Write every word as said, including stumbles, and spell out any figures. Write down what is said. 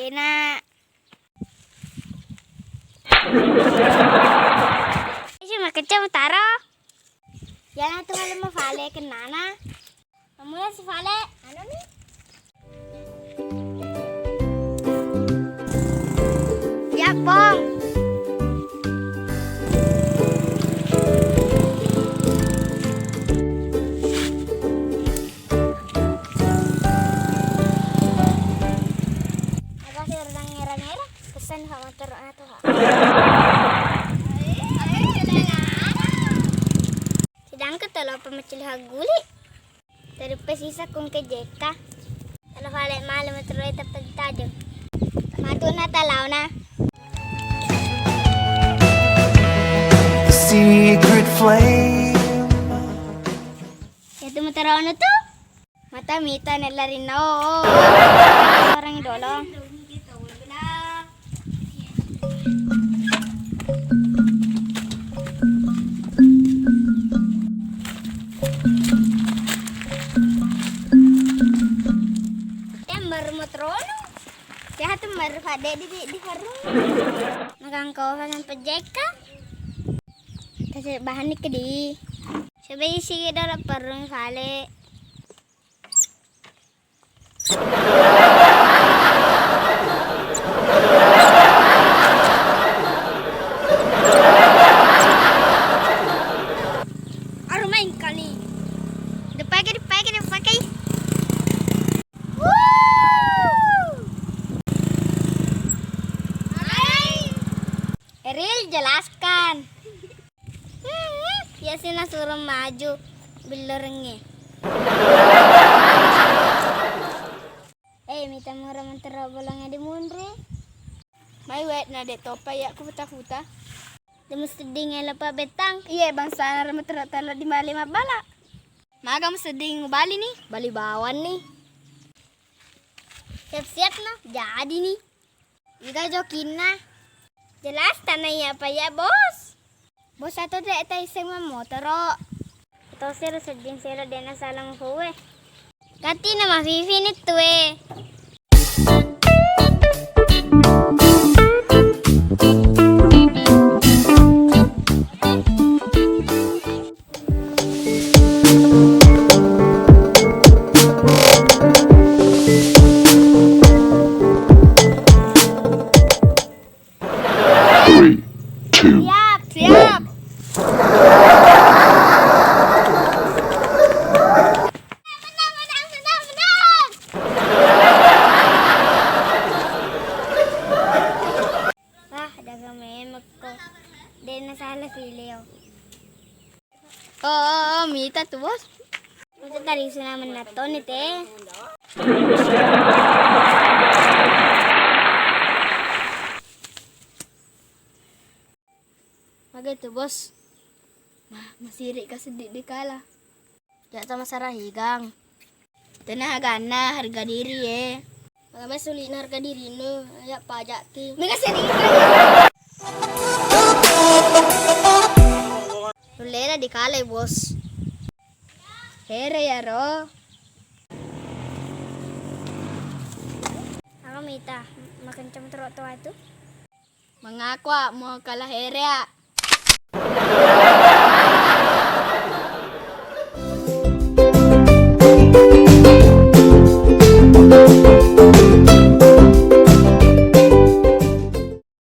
Ena. Isi makecca mutaro. Yana tu malemma fale kennana. Mamula si fale, anu ni. Ya, Pong. Aga sirang ngera-ngera, pesan sama teruk atuh. Sedangkan telo pemecil guli. Terus pesisa kung ke jeka. Kalau fale malu meteroi tepat tajeng. Matu na talauna. Secret flame. Itu meterono tu. Mata mita nella rinna. Oh, oh, oh. Orang dolo. Tem baru metrono. Sehat tu baru fade di, di, di baru. Makan kau kan pejeka. Kasih bahan ni kedi. Sebaik isi dalam perung fale. Aru main kali. Depakai, depakai, depakai. Wuh. Hai. Eril, jelaskan. Hmm, iya sih nasuro maju billorengnge. Eh, mita mura mentero bolongnge di munri. Mai wet na de topa iya ku futa-futa. Demi sedding elo pa betang. Iye, bangsana re mentero talo di mali mabbala. Maga musedding mubali ni? Bali bawang ni. Siap-siap na, jadi ni. Iga jokinna? Jelas tanah iya apa ya, Bos? Bos, atau tidak tahu saya mau motoro. Atau saya sedding saya dena salah nguwe. Kati nama Vivi ni tuwe. Three, two, siap, siap. Menang, menang, menang, menang. Wah, dagang memekko. Dena salah pilih. Oh, oh, oh, mita tu, Bos. Masa tadi suna menatoni te. Maga tu, Bos. Wah, masiri ka seddi dikala. Ya sama sarahigang. Tena haganna harga diri e. Maga mai sulina harga dirinu, ya pajak ki. Mega seddi. Nullena dikalai, Bos. Here yaro. Aga mita, makencang trotoar tu. Mengaku ah, mau kalah here ah.